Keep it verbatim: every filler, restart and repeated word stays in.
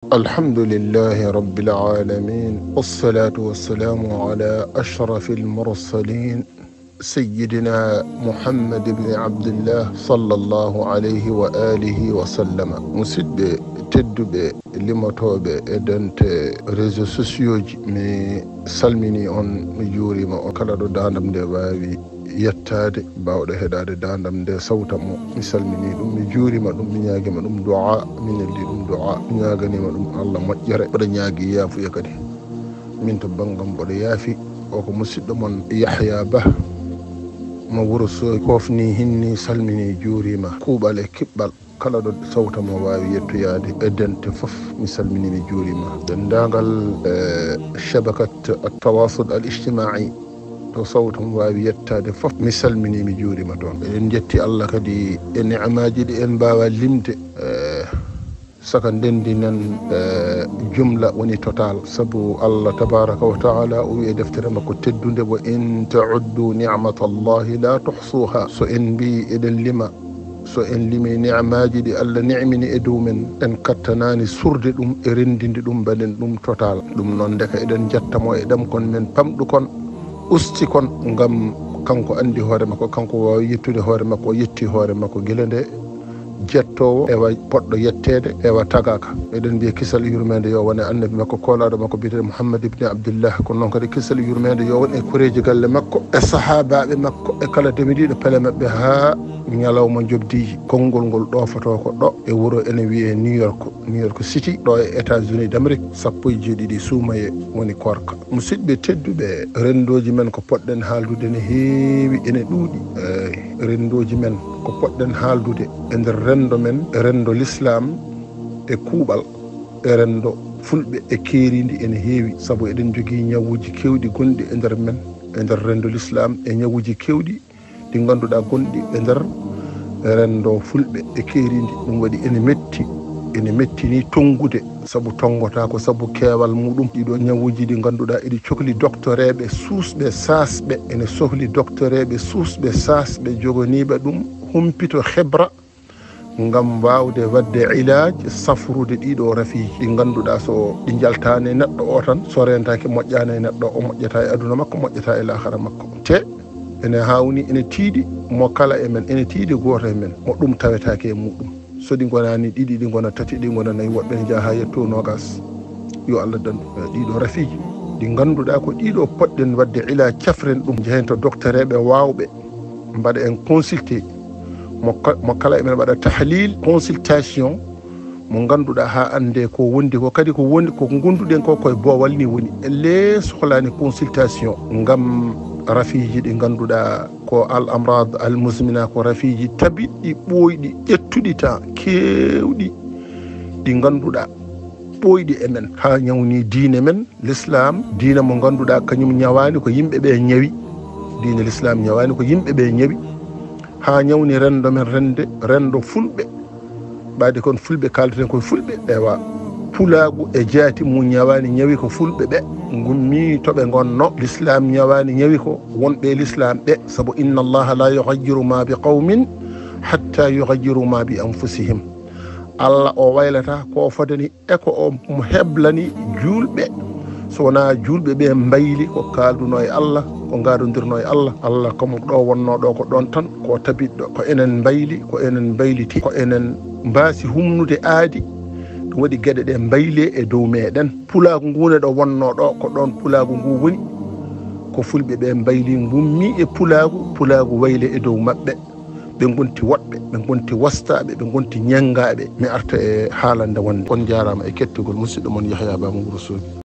الحمد لله رب العالمين، والصلاة والسلام على أشرف المرسلين، سيدنا محمد بن عبد الله، صلى الله عليه وآله وسلم. Musidɓe tedduɓe, limotooɓe e dente réseaux sociaux ji, mi salmini on, mi juurima on kala ɗo daandam nde waawi yettaade, baawɗo heɗaade daandam nde, sawta mo. Mi salmini ɗum, mi juurima ɗum, mi ñaagima ɗum du'a, mi neldi ɗum du'a, mi ñaaganima ɗum Allah moƴƴere, mboɗo ñaagi yaafuya kadi. Min to banngam mboɗo yaafi. O ko musidɗo mon Yahya Bah mo Wuro Soogi, kofni hinni, salmini, juurima. Kuuɓal e kiɓɓal, kala ɗo sawta mo waawi yettoyaade e dente fof, mi salmini, mi juurima. Denndaangal, eh, shabakat at-tawasul al-ijtima'i, to sawta mo waawi yettaade fof, mi salmini, mi juurima toon. Eɗen njetti Allah kadi e ni'maaji ɗi en mbaawaa limde, eh, saka ndenndinen, eh, jumla woni total. Sabu Allah tabaraka wa ta'ala o wi'i e deftere makko teddunde, "Wa in ta'uddu ni'matallahi la tuhsuha." So en mbiyi eɗen lima, so en limi ni'maaji ɗi Allah ni'mini e dow men, en kattanaani surde ɗum e renndinde ɗum, mbaɗen ɗum total. Ɗum noon, ndeka eɗen njetta mo e ɗam kon men pamɗukon, ustikon, ngam kanko anndi hoore makko, kanko waawi yettude hoore makko, o yetti hoore makko gila nde jettoowo, ewa, poɗɗo yetteede, ewa, tagaaka. Eɗen mbiya kisal yurmeende yo won e annabi makko, koolaaɗo makko biyeteeɗo Muhammad ibni Abdillah. Kono noon kadi kisal yurmeende yo won e koreeji galle makko, e sahaabaaɓe makko, e kala demidiiɗo pele maɓɓe haa ñalawma njoɓdiiji. Konngol ngol ɗoofotoo ko ɗo e wuro ene wiyee New York, New York City, ɗo e États-Unis d'Amérique, sappo e jeeɗiɗi suumaye woni koorka. Musidɓe tedduɓe, renndooji men ko poɗɗen haaldude ne heewi, ene ɗuuɗi. Eey, renndooji men ko poɗɗen haaldude e nder renndo men, renndo Lislaam e kuuɓal, e renndo Fulɓe e keerindi ene heewi, sabu eɗen njogii ñawuuji keewɗi gonɗi e nder men, e nder renndo Lislaam, e ñawuuji keewɗi ɗi ngannduɗaa gonɗi e nder renndo Fulɓe e keerindi. Ɗum waɗi ene metti, ene metti ni tonngude, sabu tonngotaako sabu keewal muɗum. Ɗiɗo ñawuuji ɗi ngannduɗaa eɗi cokli doktoreeɓe suusɓe, saasɓe, ene sohli doktoreeɓe suusɓe, saasɓe, joganiiɓe ɗum humpito, hebra, ngam waawde waɗde ilaaj, safrude ɗiɗo rafiiji ɗi ngannduɗaa so ɗi njaltaani e neɗɗo o tan, so reentaaki, moƴƴaani e neɗɗo o, moƴƴataa e aduna makko, moƴƴataa e laahara makko. Te ene haawni, ene tiiɗi mo kala e men, ene tiiɗi gooto e men mo ɗum tawetaake e muɗum. So ɗi ngonaani ɗiɗi, ɗi ngona tati, ɗi ngona nayi, woɓɓe ne njaha haa yetto noogas. Yo Allah dandu, eh, ɗiɗo rafiiji ɗi ngannduɗaa ko ɗiɗo poɗɗen waɗde ilaaj, cafren ɗum, njehen to doktoreeɓe waawɓe, mbaɗa en consulté, mo ka-, mo kala e men waɗa tahlil, consultation, mo ngannduɗaa haa annde ko wondi ko, kadi ko woni, ko ngonnduɗen ko koye boowal ni woni. Ellee sohlaani consultation ngam rafiiji ɗi ngannduɗaa ko al amrad al muzmina, ko rafiiji tabiɗɗi, ɓooyɗi, ƴettuɗi temps, keewɗi, ɗi ngannduɗaa ɓooyɗi e men, haa ñawni diine men, Lislaam, diina mo ngannduɗaa kañum ñawaani ko yimɓe ɓe ñawi. Diina Lislaam ñawaani ko yimɓe ɓe ñawi. Haa ñawni renndo men, rennde, renndo Fulɓe. Ɓaade kon Fulɓe, kaaldaten koye Fulɓe, ewa. Pulaagu e jaati mum ñawaani, ñawi ko Fulɓe ɓe. Ngummi to ɓe ngonno. Lislaam ñawaani, ñawi ko wonɓe e Lislaam ɓe. Sabu, "Inna Allaha la yughayyiru ma bi qawmin hatta yughayyiru ma bi anfusihim." Allah o waylata ko o fodani e ko o mo heblani juulɓe, so wonaa juulɓe ɓe mbayli ko kaalduno e Allah, ko ngaadondirno e Allah. Allah ko mo ɗo wonno ɗo, ko ɗon tan, ko tabiɗɗo. Ko enen mbayli, ko enen mbayliti, ko enen mbaasi humnude aadi. Ɗum waɗi geɗe ɗe mbayle e dow meɗen. Pulaagu ngu ne ɗo wonno ɗo, ko ɗon pulaagu ngu woni. Ko Fulɓe ɓe mbayli, ngummi e pulaagu, pulaagu wayle e dow maɓɓe. Ɓe ngonti woɗɓe, ɓe ngonti wastaaɓe, ɓe ngonti ñenngaaɓe. Mi arta e haalande wonde. On njaaraama e kettugol, musidɗo mon Yahya Ba mo Wuro Soogi.